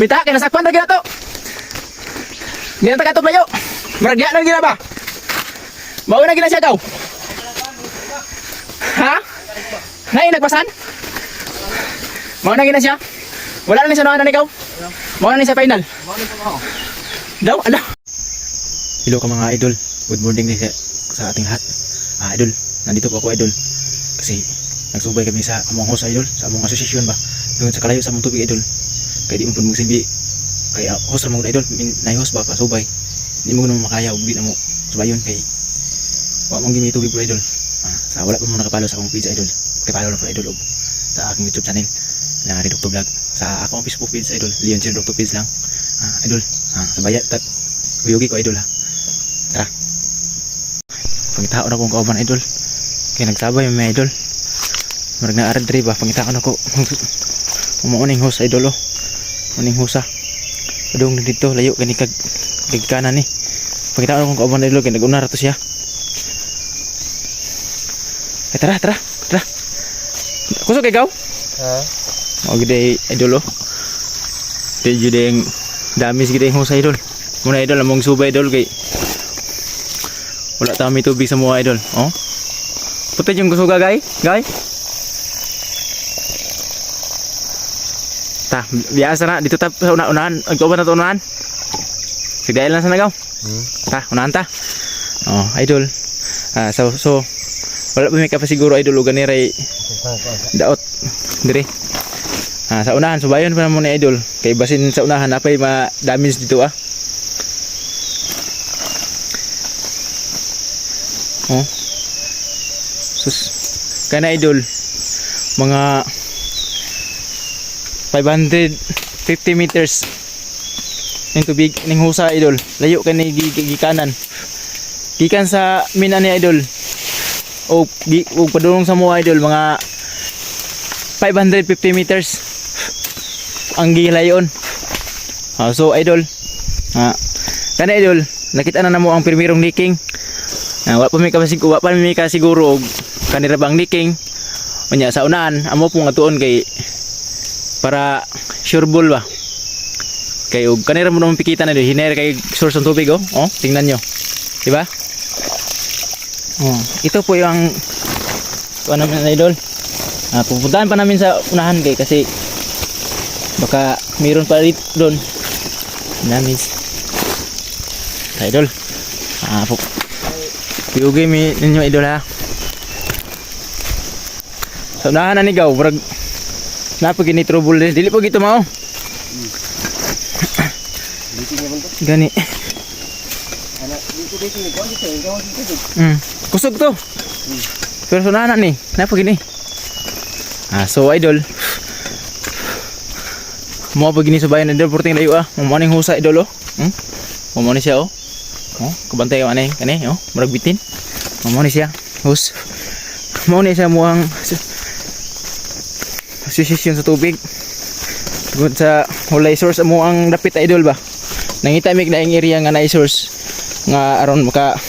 Bita kay nasakpan ra gyud to. Di na ta katog layo. Murag diha na gyud ba? Mao na gyud na siya gaw. Ha? Nay nagpasan? Mao na gyud na siya. Wala na ni siya na ikaw. Mao na ni siya final. Daw, ala. Hello ka mga idol. Good morning din sa ating lahat. Ah, idol, nandito po ako, idol. Kasi nagsubay kami sa among host, idol, sa among association ba. Doon sa kalayo sa among tubig, idol. Kay di mo pud magsilbi. Kay host ra mo idol, nay host ba pa subay. Di mo naman makaya ug di na mo subayon kay wa mong gimi tubig po, idol. Ah, sa wala pa mo nakapalo sa akong page, idol. Kay follow na po, idol, og sa aking YouTube channel na Reducto Vlog. Sa akong Facebook page, idol, Leon Chin Reducto page lang. Ah, idol, ah, sa bayat tat kuyugi ko, idol, ha. Tara. Pangitaon ako ang kauban, idol. Kay nagsabay may idol. Murag na arad diri ba, pangitaon ako. Umuuning host, idol, oh. Uning husa. Padung dito layo kani kag kanan ni. Pangitaon ako ang kauban, idol, kay nag-una ra to siya. Ay, tara, tara, tara. Kusog ikaw? Ha? Mao gid ay, idol, oh. Di jud ang dami gid ang husa, idol. Muna, idol, among subay, idol, kay wala ta may tubig sa mga, idol. Oh. Puti yung kusuga gay, gay. Ta, biasa na dito ta sa una unahan, agtuban na to unahan. Sige lang sa nagaw. Ta, unahan ta. Oh, idol. Ah, so wala pa may kapasiguro, idol, og gani ray daot dire. Ah, sa unahan subayon pa namo ni idol kay basin sa unahan apay ma-damage dito ah. Oh. Sus. Kana, idol, mga 550 meters ning tubig ning husa, idol. Layo kay ni gikanan. Gikan sa mina ni idol. O gi, o padulong sa mo, idol, mga 550 meters ang gilayon. Ah, so idol, ah, kana idol, nakita na namo ang primerong leaking. Ah, wala pa mi kasiguro og kanira bang leaking. Unya sa unahan, amo pong atuon kay para sure ball ba. Kay og kanira mo naman pikita na hinere kay source ng tubig oh. Oh, tingnan nyo. Di ba? Oh, ito po yung kuan namin, idol. Ah, pupuntahan pa namin sa unahan kay kasi baka mayroon pa rito doon. Damage. Ta, idol. Ah, po. Piyugay mi ninyo, idol, ha. Sa unahan na ni gaw, murag napag gini trouble din. Dili po gito mao. Dito naman to. Gani. Ana, dito dito ni kuan dito, ikaw dito. Kusog to. Pero sa unahan na ni, napag gini. Ah, so idol. Mo pag gini subayan, idol, perting layo ah. Mo ning husa, idol, oh. Mo ni siya oh. Oh, kabantay ka ani kani oh, murag bitin. Mo ni siya. Hus. Mo ni siya muang association sa tubig. Tungod sa walay source mo ang dapit, idol ba. Nangita mig naing area nga naay source nga aron maka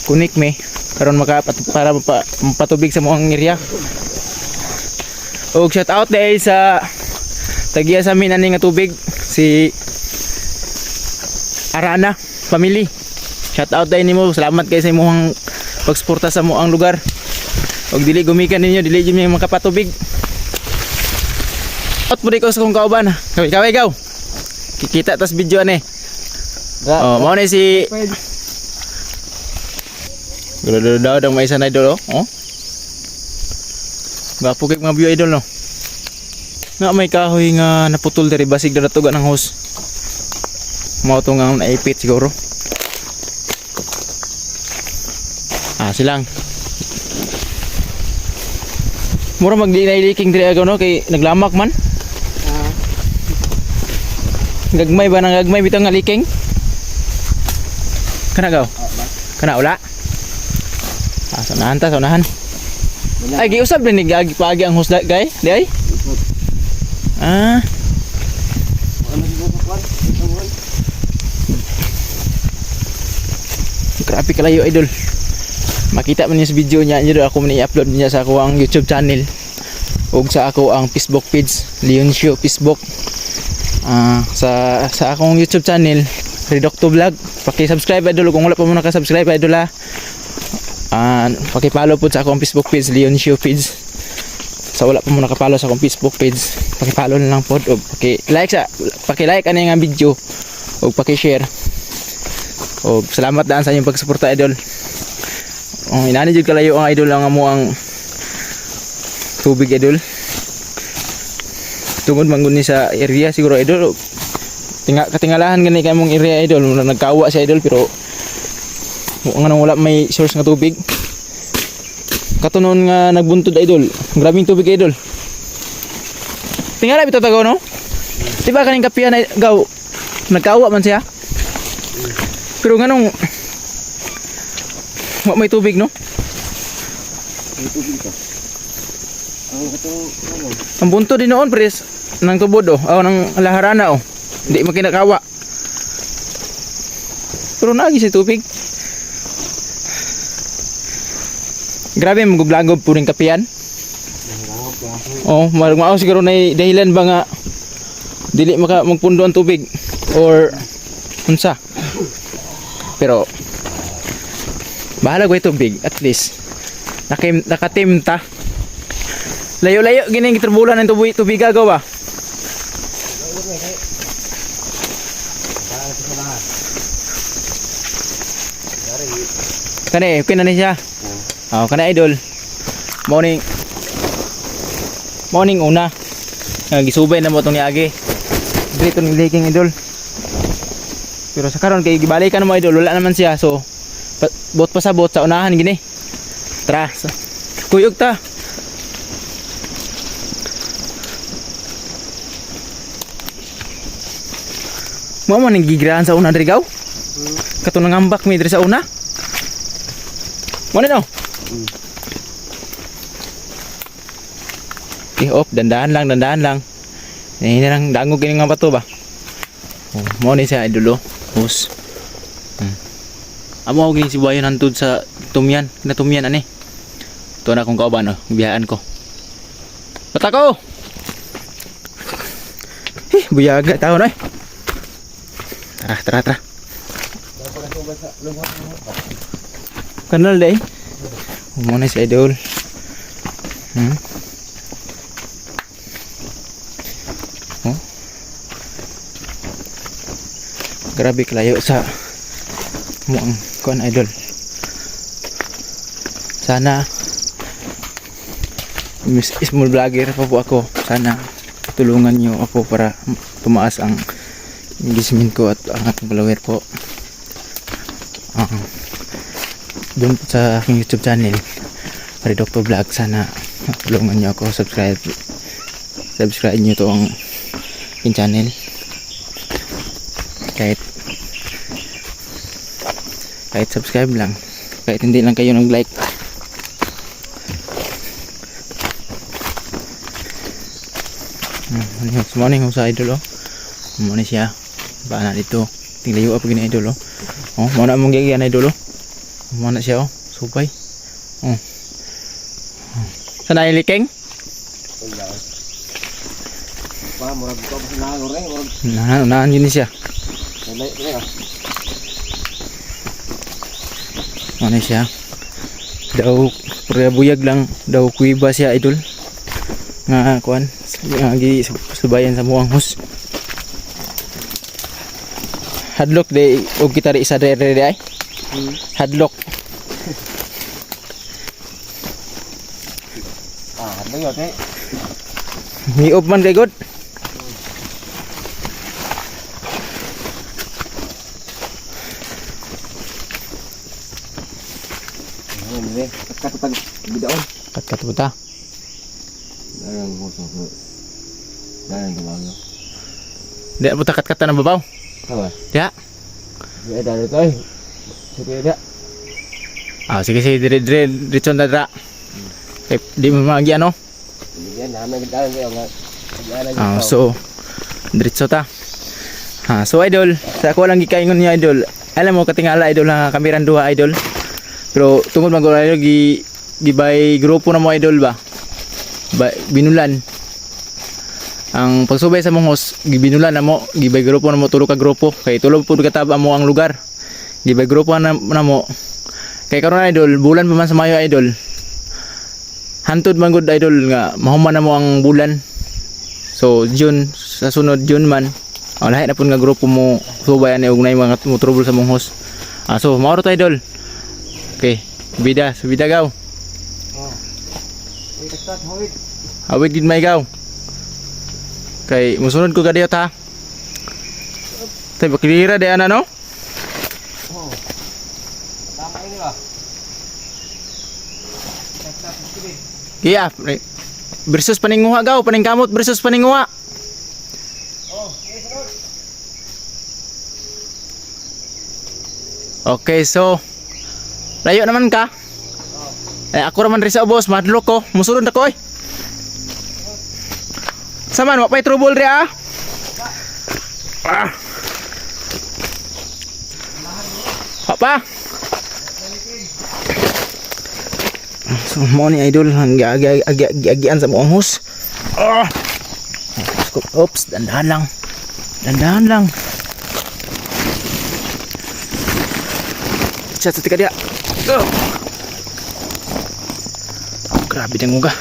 kunik me aron maka para mapatubig sa muang area. Og shout out dahil sa tagiya sa amin ani nga tubig, si Arana family. Shout out dahil nimo, salamat kay sa imong pagsuporta sa moang lugar. Og dili gumikan ninyo, dili jud mi makapatubig. Out po ko sa kong kauban. Ikaw, ikaw, ikaw. Kikita tas video ani. Oh, mao ni si Gulo daw daw may isa na, idol, oh. Oh. Gwapo kay mga view, idol, no. Nga may kahoy nga naputol diri, basig daw natuga ng hose. Mao to nga naipit siguro. Ah, silang. Mura mag di na leaking diri agaw no kay naglamak man. Ah. Gagmay ba nang gagmay bitaw nga leaking? Kana gaw? Kana wala? Ah, sa unahan ta, sa unahan. Ay, giusab din ni gagi paagi ang husda gay. Di ay? Ah, Ano dito sa kuan? Ito kuan. Grabe kalayo, idol. Makita man niyo sa video niya, niyo ako man i-upload niya sa ako ang YouTube channel ug sa ako ang Facebook page, Leoncio Facebook. Sa akong YouTube channel, Redocto Vlog. Paki-subscribe, idol, kung wala pa mo naka-subscribe, idol ha. Paki-follow po sa akong Facebook page, Leon Show page. Sa wala pa mo naka-follow sa akong Facebook page, paki-follow na lang po o paki-like sa paki-like ani nga video o paki-share. O salamat daan sa inyong pagsuporta, idol. Oh, inani jud kalayo ang idol ang amo ang tubig, idol. Tungod man gud ni sa area siguro, idol. Tinga katingalahan gani kay mong area, idol, mura nagkawa si idol, pero nga nang wala may source nga tubig. Katunon nga nagbuntod, idol. Grabing tubig, idol. Tingala bitaw tagaw, no? Di ba kaning kapihan ay gaw nagkawa man siya? Pero nganong wa may tubig, no? May tubig ito. Ang katong ano. Ang buntod din noon pres ng tubod oh, oh ng laharana oh. Hindi makinakawa. Pero naagi si tubig. Grabe maguglagob po rin kapihan. Nangangop ka. Oh, mao siguro na dahilan ba nga dili maka magpundo ang tubig or unsa. Pero bahala ko tubig, at least nakim nakatim ta. Layo-layo gini giturbulan ng tubig tubiga gaw ba. Kani, okay na ni siya. Oh, kana, idol. Morning. Morning una. Nga gisubay na mo tong niagi. Dito ng leaking, idol. Pero sa karon kay gibalik ka na mo, idol, wala naman siya. So pa, bot pa sa bot sa unahan gini. Tara. Sa, kuyog ta. Mo man ning gigrahan sa una diri gaw. Kato nangambak mi diri sa una. Mo na no. Okay, op, dandahan lang, dandahan lang. Ini na lang, dangog kini nga bato ba? Oh, mo ni siya idol oh. Hus. Amo ako gini si Bayon hantod sa tumyan, na tumyan ani. Ito na akong kauban oh, biyaan ko. Patako. Eh, buyaga tao na eh. Tara, tara, tara. Kanal day. Mo na si idol. Oh. Grabe kalayo sa mo ang kuan, idol. Sana small vlogger pa po ako. Sana tulungan niyo ako para tumaas ang engagement ko at ang aking follower po. Doon po sa aking YouTube channel, Redocto Vlog, sana tulungan niyo ako, subscribe subscribe niyo to ang aking channel kahit kahit subscribe lang, kahit hindi lang kayo nag like. Ano yun? Morning sa idol oh. Mo ni siya. Ba na dito. Tinglayo pa gini, idol oh. Oh, mo na mong gigian, idol oh. Mo na siya oh. Supay. Oh. Oh. Sana iliking? Wala. Pa, murag ko pa na rin, murag. Nah, unahan yun siya. Wala, wala. Ano siya? Daw buyag lang daw kuiba siya, idol. Nga kuan, nga gi subayan sa muang hus. Hadlok de og kita ri isa dre dre ay. Hadlok. Ah, ano yun, eh? Miop man kay god. Ano yun, eh? Katapag, bidaon. Katkat buta. Darang ko sa Darang tumago. Di buta katkatan ang babaw. Tama. Diha. Di darang to eh. Sige da. Ah, sige sige, dire dire diretso na dra. Kay di mo magi ano. Bigyan namin darang kayo nga. Ah, so diretso ta. Ha, so idol, sa ako lang gikaingon niya, idol. Alam mo katingala, idol, ha, kamiran duha, idol. Pero tungod man gud, idol, gi gibay grupo na mo, idol ba. Ba binulan. Ang pagsubay sa munghos, gibinulan na mo, gibay grupo na mo, tulo ka grupo kay tulo pud ka tab amo ang lugar. Gibay grupo na mo. Kay karon, idol, bulan pa man sa Mayo, idol. Hantod man gud, idol, nga mahuman na mo ang bulan. So June, sa sunod June man. Oh, lahi na pud nga grupo mo subay ani og nay mga mo trouble sa munghos. Ah, so mao ra to, idol. Okay, bida, so bida gaw. Oh. Uy, tagtat, hawid. Awit gid may gaw. Kay musunod ko kadiyot ha. Tay bakilira di ana no? Oh. Tama ini ba? Tagtat, sige. Iya, pre. Versus paninguha gaw, paningkamot versus paninguha. Oh, sige, sunod. Okay, so layo naman ka. Eh, ako raman rin sa ubos, madlok ko. Musunod na ko eh. Saman, wa pa'y trouble ri ah. Ah. Wa pa. So, mo ni idol, ang agian sa muong hus. Ah. Oops, dandahan lang. Dandahan lang. Chat sa tika diya. Oh. Grabe niyang uga.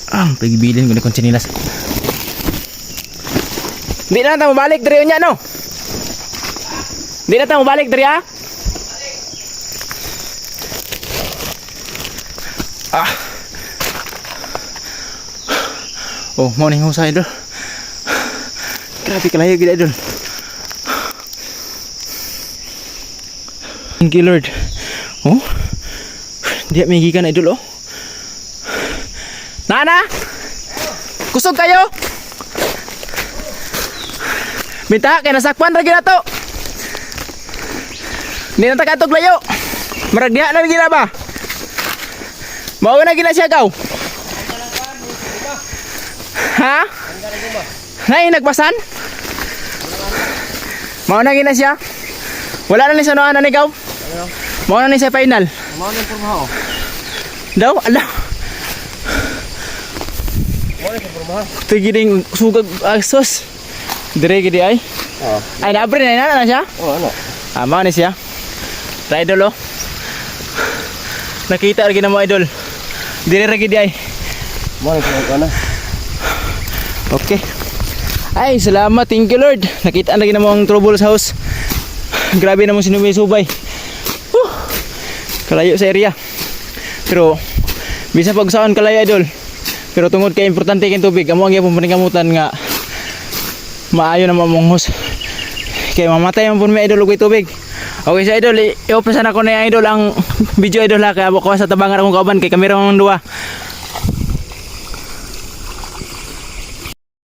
Ang pagbilin ko ni kong tsinilas. Hindi na tayo mabalik diri unya no. Hindi na tayo mabalik diri ah. Ah. Oh, morning ho sa idol. Grabe kalayo gid, idol. Thank you, Lord. Oh. Di may gikan, idol oh. Nana! Kusog kayo! Minta, kay nasakpan ra gyud nato. Di na ta katog layo. Marag diha na gina ba? Mao na gina siya gaw. Ha? Nay, nagpasan? Mao na gina siya. Wala na ni sa noan na ikaw. Mao na ni siya final. Mao na pormaha oh. Daw, ala. Mao na pormaha. Tigiring sugag asos. Dire gidi ay. Oh. Ay naabre na na siya. Oh, ano? Ah, mao ni siya. Ra idol oh. Nakita ra gid na mo, idol. Dire ra gidi ay. Mao na pormaha na. Okay. Ay, salamat. Thank you, Lord. Nakita na gina mo ang trouble sa house. Grabe na mo sinumay subay. Whew. Kalayo sa area. Pero, bisa pag saan kalayo, idol. Pero tungod kay importante kay tubig, amo ang gyapon paningkamutan nga maayo na mamunghos. Kay mamatay man pud mi, idol, og way tubig. Okay sa idol, i-open sana ko na yung idol ang video, idol ha, kaya ko sa tabangan akong kauban kay kamera man duwa.